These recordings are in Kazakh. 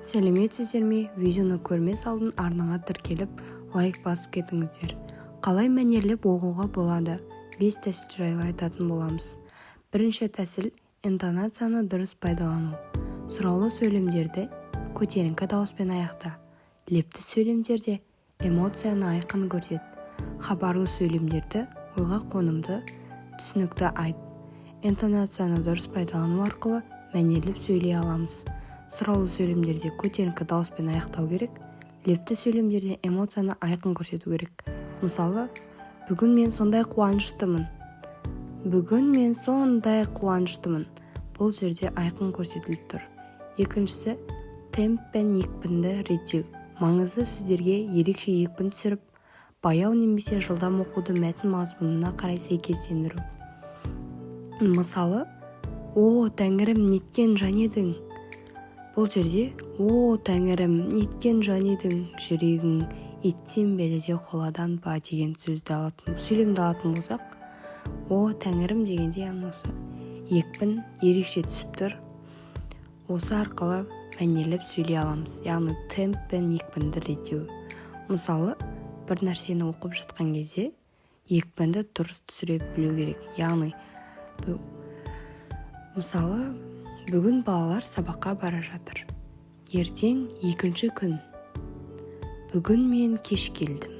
Сәлеметсіздер ме? Видеоны көрмес алдын арнаға тіркеліп, лайк басып кетіңіздер. Қалай мәнерлеп оқуға болады? Бес тәсіл жайлы айтатын боламыз. Бірінші тәсіл – интонацияны дұрыс пайдалану. Сұраулы сөйлемдерді көтеріңкі дауыспен аяқта. Лепті сөйлемдерде эмоцияны айқын көрсет. Хабарлы сөйлемдерді ойға қонымды, түсінікті айт. Интонацияны дұрыс пайдалану арқылы мәнерлеп сөйлей аламыз. Сұраулы сөйлемдерде көтеріңкі дауыспен аяқтау керек, лепті сөйлемдерде эмоцияны айқын көрсету керек. Мысалы, «Бүгін мен сондай қуаныштымын». «Бүгін мен сондай қуаныштымын» – бұл жерде айқын көрсетіліп тұр. Екіншісі – темп пен екпінді реттеу. Маңызды сөздерге ерекше екпін түсіріп, баяу немесе жылдам оқуды мәтін мазмұнына қарай сәйкестендіру. Мысалы, «О, тәңірім, неткен жан едің?» Бұл жерде «О, тәңірім, неткен жан едің, жүрегің еттен бе, әлде қоладан ба?» деген сөзді алатын, сөйлемді алатын болсақ, «О, тәңірім» дегенде, яғни осы екпін ерекше түсіп тұр. Осы арқылы мәнерлеп сөйлей аламыз, яғни темп пен екпінді реттеу. Мысалы, бір нәрсені оқып жатқан кезде екпінді дұрыс түсіре білу керек. Яғни, мысалы, «Бүгін балалар сабаққа бара жатыр. Ертең екінші күн. Бүгін мен кеш келдім».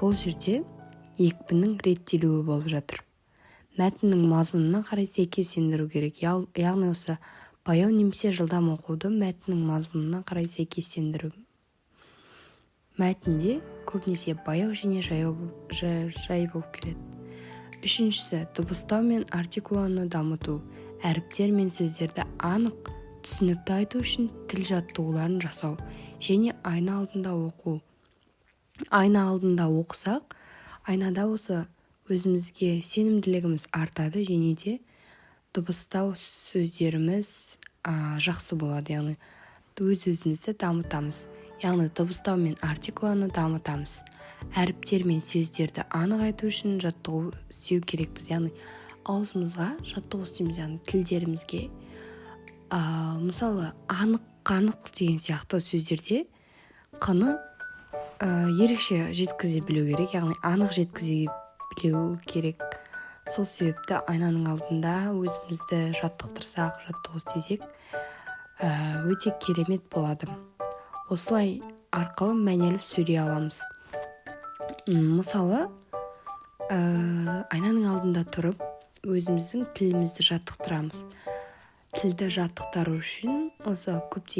Бұл жерде екпіннің реттелуі болып жатыр. Мәтіннің мазмұнына қарай сәйкестендіру керек, яғни осы баяу немесе жылдам оқуды мәтіннің мазмұнына қарай сәйкестендіру. Мәтінде көбінесе баяу және жаяу, жай болып келеді. Үшіншісі – дыбыстау мен артикуланы дамыту. Әріптер мен сөздерді анық, түсінікті айту үшін тіл жаттығуларын жасау және айна алдында оқу. Айна алдында оқысақ, айнада осы өзімізге сенімділігіміз артады және де дыбыстау сөздеріміз жақсы болады, яғни өз өзімізді дамытамыз, яғни дыбыстау мен артикуланы дамытамыз. Әріптер мен сөздерді анық айту үшін жаттығу істеу керекпіз, яғни аузымызға жаттығу істейміз, яғни тілдерімізге. Мысалы, анық, қанық деген сияқты сөздерде қны ерекше жеткізе білу керек, яғни анық жеткізе білу керек. Сол себепті айнаның алдында өзімізді жаттықтырсақ, жаттығу істесек, өте керемет болады. Осылай арқылы мәнерлеп сөйлей аламыз. Мысалы, айнаның алдында тұрып, өзіміздің тілімізді жаттықтырамыз. Тілді жаттықтыру үшін осы көптеген